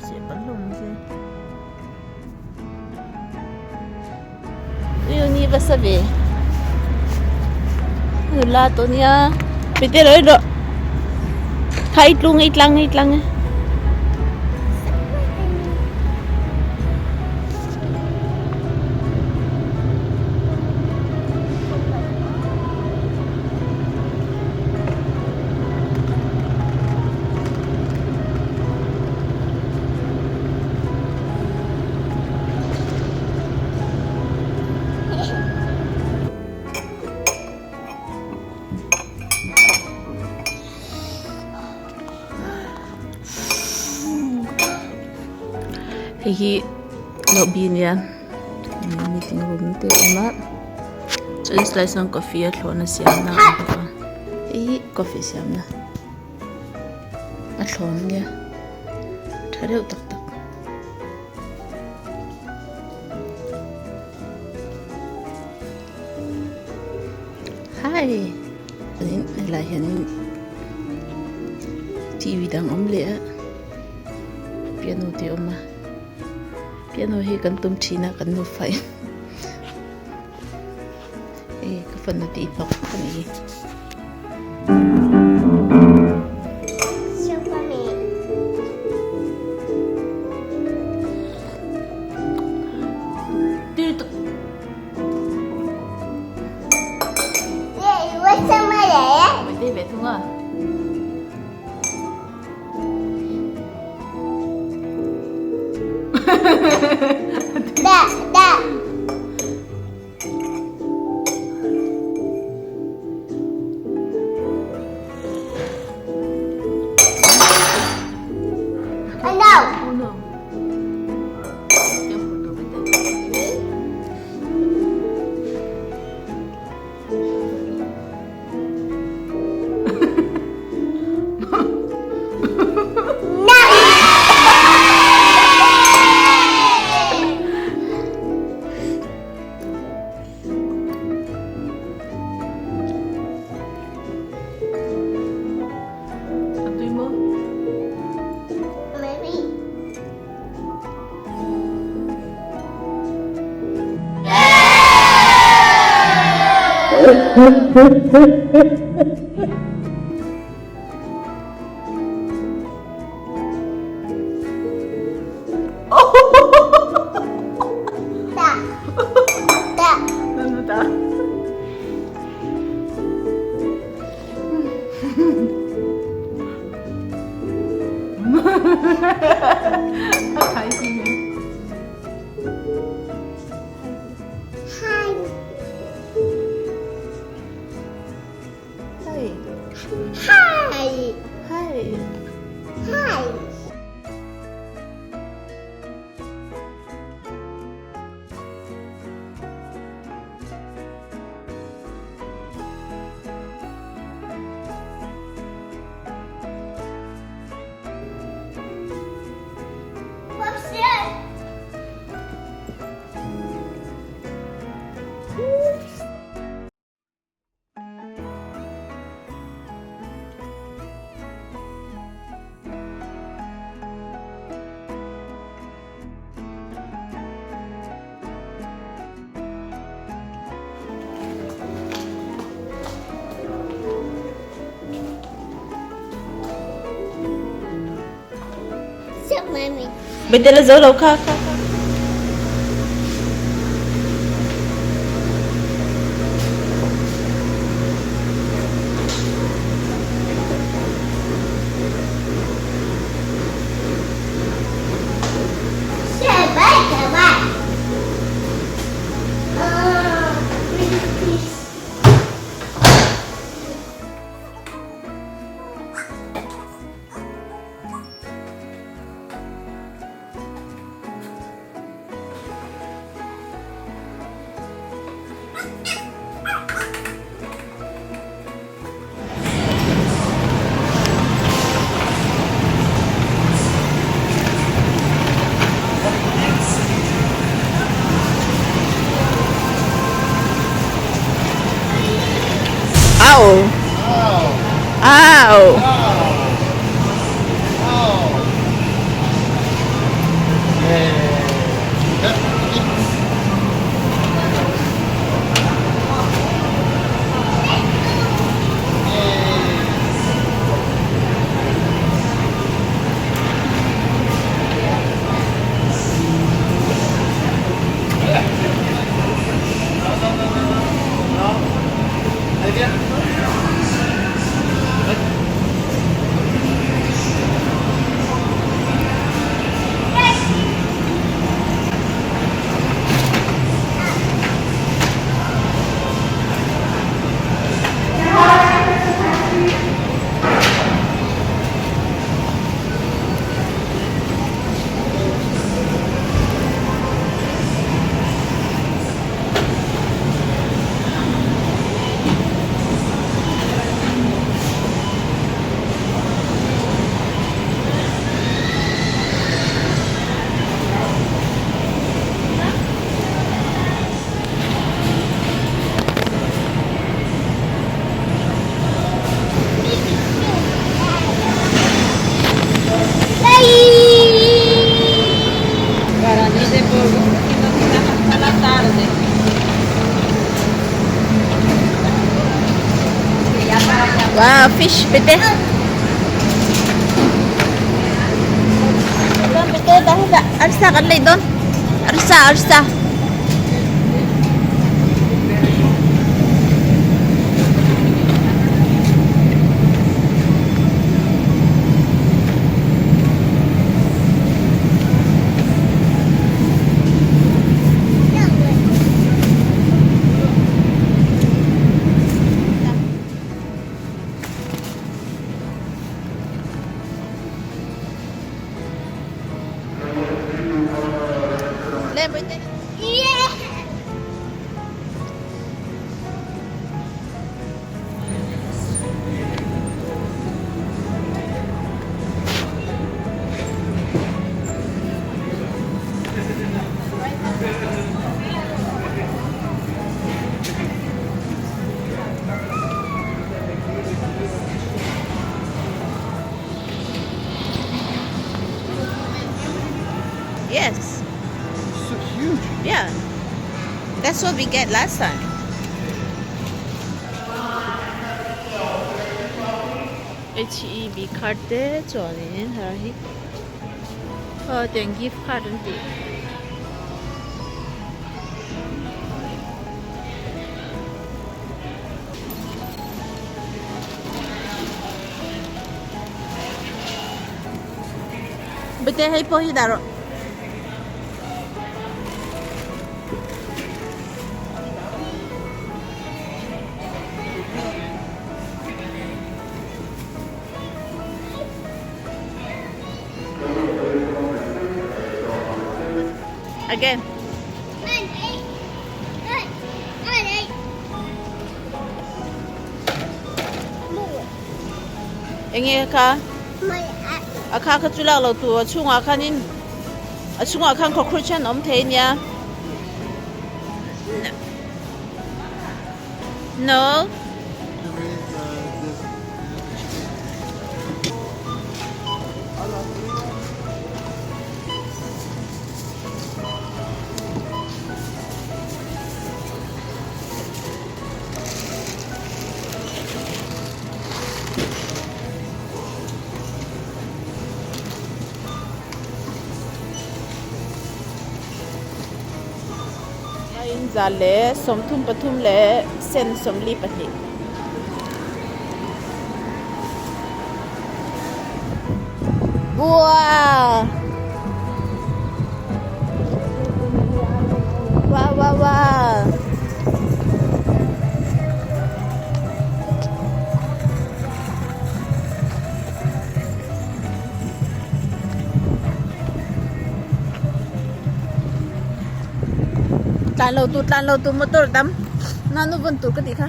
Seh palh hlawm se. Ui ni va sa ve. Nula tawh nia. Mite lo rawh. Kha i tlung i tlang i tlang e. Hei hi lobby a nia meeting room te a awm a chuan silai sawn coffee a thlawhna siamna a awm bawk a hei hi coffee siamna a thlawn a nia tha deuh tak tak. Hi helai hianin tv dang awm leh a piano te a awm a piano hi kan tum thin a kan nufa in hei ka fanu tih hnawk a ni hi. Bete la zo lo kha kha. Au. Au. Wow, fish, pete. Pete, dahil arsa kan lay doon. Arsa, arsa. Yes. So huge. Yeah. That's what we get last time. H-E-B card te chuanin har hi aw tiang gift card an tih. Bete hei pawh hi dah rawh. Again. Enge kha? A kha kha chu lak lo tur a chhungah khanin a chhungah khan cockroach hian awm thei ania. No. In 133 leh sen 42. Wow! Wow, wow, wow! Tlan lo tur, tlan lo tur motor tam. Nanu vun tur ka tih kha.